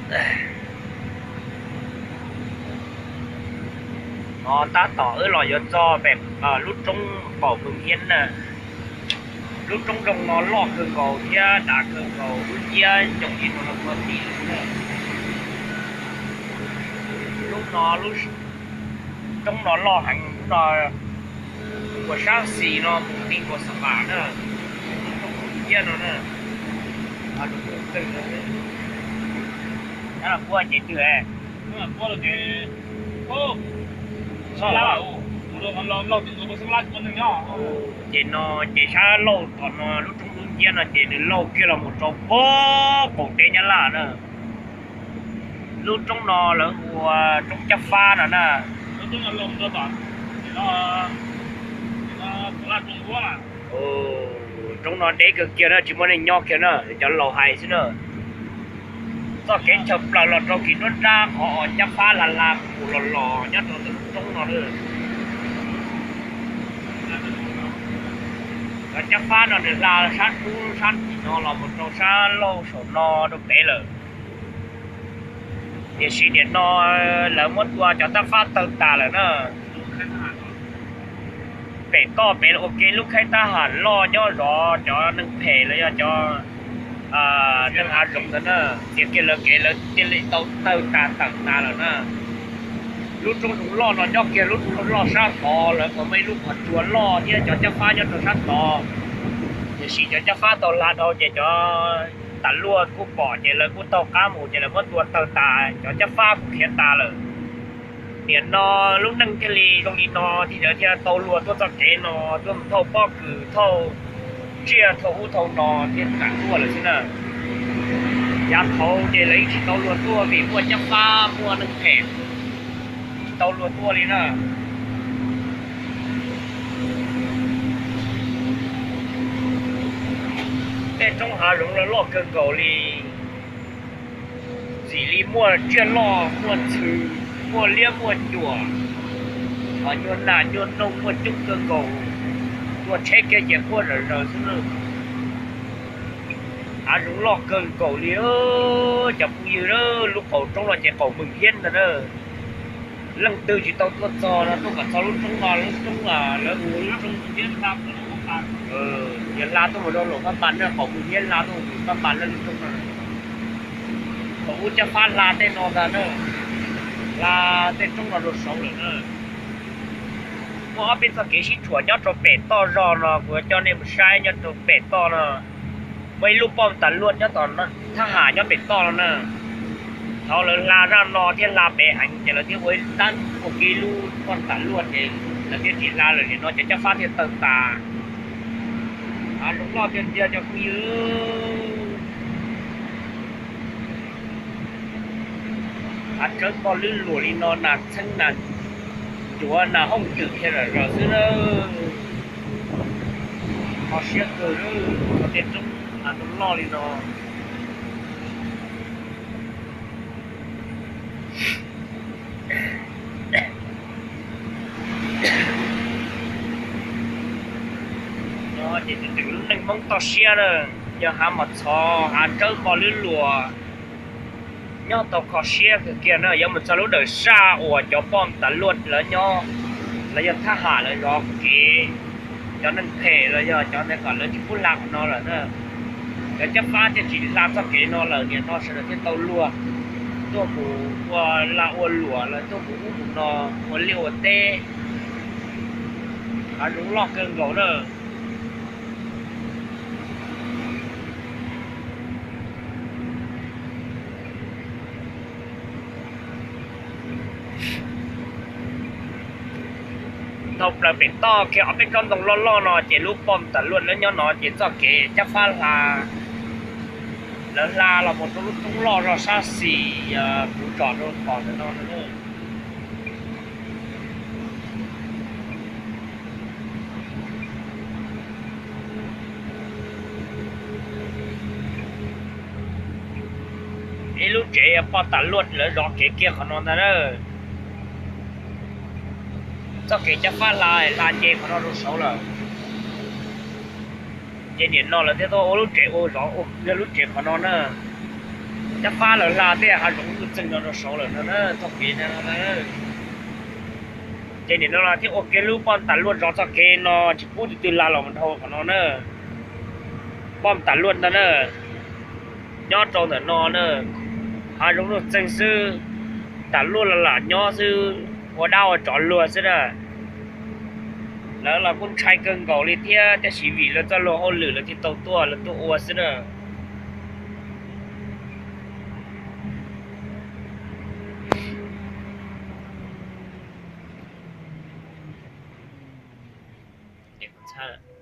No tab tom wb los yuav txog pem lub roob qaum Mws Hiab na. Lub roob zoo no loj kawg nkaus thiab dav kawg nkaus, lub ciab nyoos li no los ua tim lub no, lub roob no loj heev no, ua sab xis no mus ti nkaus Xam Vam na, lub roob ciab no na. Puab ces twg? Ces no ces sab lauj tom no lub roob dub nciab no ces nws lauj kiag los mus rau puag qaum teb Nyab Laj na. Lub roob no lawv hu ua roob Cab Fab no na. Roob no deb kawg kiag na, tsis muaj neeg nyob kiag na, cov laus hais xwb na. Txoj kev chaw plaws los rau kis nruab nrab qhov Cab Fab hla hla mus los los nyob rau ntawm lub roob no. Cov Cab Fab no nws hla sab rub sab tim no los mus rau sab lauj saum no rau pem lawm. Tiam sis nim no lawv muab tua cov Cab Fab tawg tas lawm na. Pem toj pem ua ke lub khaib tab ham loj nyob zov cov neeg phem los yog cov neeg hav zoov ntawd na, txiav kiag lawv kev lawv thiaj li tau tawg tas tawm tas lawm na. Lub roob zoov loj no nyob kiag lub roob loj sab tod, lawv puas muaj ib lub qhov tsua loj thiab cov Cab Fab nyob rau sab tod. Tiam sis cov Cab Fab tau hla dhau ces cov tas luaj kuj pom ces lawv kuj taug qab mus ces lawv muab tua tawg tas, cov Cab Fab kuj khiav tas lawm. Nim no lub neej thiaj li zoo li no, thiaj li tau luag tuaj txoj kev no, tuaj mus thauj pob kws, thauj tsiaj, thauj ub thauj no thiab kam tuaj lawm xwb na. Yav thaud ces lawv yeej tsis tau luag tuaj vim muaj Cab Fab muaj neeg phem, tsis tau luag tuaj li na. Tej roob hav zoov loj loj kawg nkaus li, txim li muaj tsiaj loj muaj ntxhw, muaj liab muaj cuam, nyuag nas nyuag noog muaj coob kawg nkaus, tua tsheb kiag ces quaj zom zaws xwb na. Hav zoov loj kawg nkaus li, cov phooj ywg, lub qaum roob no ces qaum Mws Hiab ntag na. Leej twg tsis tau tuaj txog no tuaj kom txog lub roob no, lub roob lawv hu lub roob, yog hla tuaj mus rau Luam Phaj Npas na, qaum Mws Hiab hla tuaj mus Phaj Npas na lub roob no. Thaum ub Cab Fab hla tej no ntag na, hla tej roob no rau saud lawm na. Muaj ob peb txoj kev sib tshuam nyob rau pem toj zog no, kuv coj nej mus saib nyob rau pem toj no. Muaj ib lub poj tas luaj nyob tom thab ham nyob pem toj no na. Thaum lawv hla zaj no thiab hla pem heev ces lawv thiaj ua ib tab ua kiag lub poj tas luaj ces lawv thiaj tsis hla lawm, nim no cov Cab Fab thiaj tawg tas. Hav zoov loj tiag tiag cov phooj ywg. Hav tsawb npog lwb luam li no, nas txheeb nas cuav nas hooj twm kiag zom zaws xwb na. Kho siab kawg, kho tej roob hav zoov loj li no. No ces tseem lub neej Hmoob toj siab na, yog hav mos txhov hav tsawb npog lwb luas nyob tau kho siab kawg kiag na. Yuav mus txog lub dawm saj uas cov poj tas luaj lawv nyob, los yog thab ham lawv zov kev, cov neeg phem los yog cov ntawd kom lawv tsis pub hla qhov no lawm na. Cov Cab Fab thiaj tsis hla txoj kev no lawm, nim no sawv daws thiaj tau luag tuaj mus ua lag ua luam los tuaj mus ub mus no, ua liaj ua teb. Hav zoov loj kawg nkaus na. Dhau plaws pem toj kiag ob peb tsob ntoo loj loj no ces lub poj tas luaj lawv nyob no ces txoj kev Cab Fab hla, lawv hla los mus rau lub roob loj zog sab xis, kuv tsom rau tom ntawm no. Ib lub tsev poj tas luaj lawv zov kev kiag qhov no ntag na. Txoj kev Cab Fab hla, hla nce qhov no rau saud lawm. Ces nim no lawv thiaj tuaj ua lub tsev ua zov ua lub tsev qhov no na. Cov fab lawv hla tej hav zoov nuj txeeg no rau saud lawm no na, txoj kev no na. Ces nim no los thiaj ua kiag lub poj ntam luaj zov txoj kev no tsis pub tus twg hla los mus dhau qhov no na. Poj ntam luaj ntag na, nyob rau ntawm no na, hav zoov nuj txeeg xwb, ntam luaj los lam nyob xwb, ua dab ua tsov luag xwb na. Lawv los kuj ntshai kawg nkaus li thiab, tab sis vim lawv txoj luag hauj lwm lawv thiaj tau tuaj, lawv tuaj ua xwb na. Txhab